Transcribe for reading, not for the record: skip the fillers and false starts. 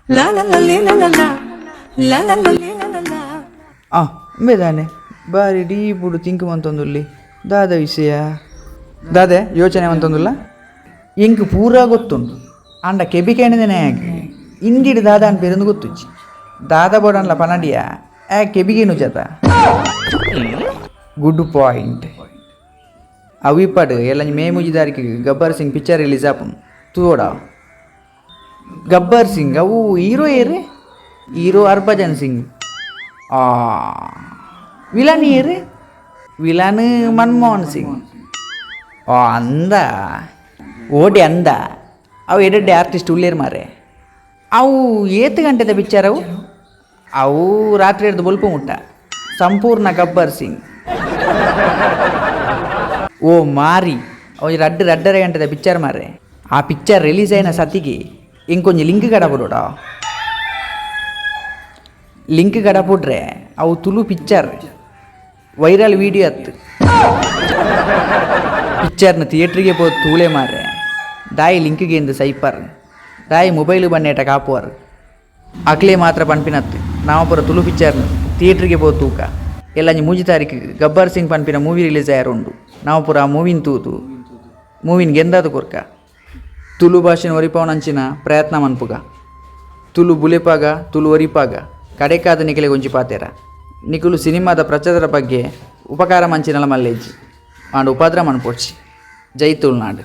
La la la li la la la. La la la li la la la. ಆ ಉಂಬೆದಾನೆ ಬಾರಿ ಡೀಪುಡು think ಮಂತೊಂದುಲ್ಲಿ ದಾದ ವಿಷಯ ದಾದೆ ಯೋಚನೆ ಮಂತೊಂದುಲ್ಲ ಎಂಕ್ ಪೂರಾ ಗೊತ್ತುಂಡು ಆಂಡ ಕೆಬಿ ಕೇಣಿದೆನೆ ಇಂಡಿಡ್ ದಾದ ಅನ್ಪೇರೊಂದು ಗೊತ್ತುಜ್ಜಿ ದಾದ ಬೋಡನ್ಲ ಪನಡಿಯ ಆ ಕೆಬಿಗೇನು ಜತ ಗುಡ್ ಪಾಯಿಂಟ್ ಅವಿಪಾಡು ಎಲ್ಲ ಮೇ ಮುಜಿದಾರಿಗೆ ಗಬ್ಬರ್ ಸಿಂಗ್ ಪಿಕ್ಚರ್ ರಿಲೀಸ್ ಆಪುಂಡು ತೂಡ ಗಬ್ಬರ್ ಸಿಂಗ್ ಅವು ಹೀರೋ ಏರು ಹೀರೋ ಹರ್ಭಜನ್ ಸಿಂಗ್. ಆ ವಿಲನ್ ಏರು? ವಿಲನ್ ಮನ್ಮೋಹನ್ ಸಿಂಗ್. ಓ ಅಂದ ಓಡಿ ಅಂದ ಅವು ಎಡೆಡ್ಡೆ ಆರ್ಟಿಸ್ಟ್ ಉಳ್ಳೇರು ಮಾರೆ. ಅವು ಏತ್ ಗಂಟೆದ ಪಿಕ್ಚರ್ ಅವು? ಅವು ರಾತ್ರಿ ಹಿಡ್ದು ಬೊಲ್ಪು ಮುಟ್ಟ ಸಂಪೂರ್ಣ ಗಬ್ಬರ್ ಸಿಂಗ್. ಓ ಮಾರಿ ಅವು ರಡ್ಡು ರಡ್ಡರೆ ಗಂಟೆದ ಪಿಕ್ಚರ್ ಮಾರೆ. ಆ ಪಿಕ್ಚರ್ ರಿಲೀಸ್ ಆಯಿನ ಸತಿಗೆ ಇಂಕೊಂಜಿ ಲಿಂಕ್ ಕಡಪುಡೋಡ. ಲಿಂಕ್ ಕಡಪುಡ್ರೆ ಅವು ತುಳು ಪಿಕ್ಚರ್ ವೈರಲ್ ವೀಡಿಯೋ ಅತ್ತು. ಪಿಕ್ಚರ್ನ ಥಿಯೇಟ್ರಿಗೆ ಪೋ ತೂಲೆ ಮಾರೆ. ದಾಯಿ ಲಿಂಕ್ಗೆ ಎಂದು ಸೈಪರ್ ದಾಯಿ ಮೊಬೈಲ್ ಬನ್ನೇಟ ಕಾಪುವರು ಅಕ್ಲೇ ಮಾತ್ರ ಪನ್ಪಿನತ್ತು. ನಾವು ಪೂರ ತುಳು ಪಿಕ್ಚರ್ನ ಥಿಯೇಟ್ರಿಗೆ ಪೋ ತೂಕ. ಎಲ್ಲಂಜಿ ಮೂಜಿ ತಾರೀಕು ಗಬ್ಬರ್ ಸಿಂಗ್ ಪನ್ಪಿನ ಮೂವಿ ರಿಲೀಸ್ ಆಯರ್ ಉಂಡು. ನಾವು ಪೂರ ಆ ಮೂವಿನ ತೂದು ಮೂವಿನ ಗೆಂದಾದ ಕೊರ್ಕ. ತುಳು ಭಾಷೆನ ಒರಿಪಾವನಂಚಿನ ಪ್ರಯತ್ನ ಮನ್ಪುಗ. ತುಳು ಬುಲೆಪಾಗ, ತುಳು ಒರಿಪಾಗ. ಕಡೆಕಾದ ನಿಕಲೆ ಒಂಜಿ ಪಾತೆರ, ನಿಕುಲು ಸಿನಿಮಾದ ಪ್ರಚಾರದ ಬಗ್ಗೆ ಉಪಕಾರ ಮಂಚಿನಲ ಮಲ್ಲೇಜಿ ಆಂಡ ಉಪದ್ರ ಮನ್ಪೊಡ್ಚಿ. ಜೈ ತುಳುನಾಡು.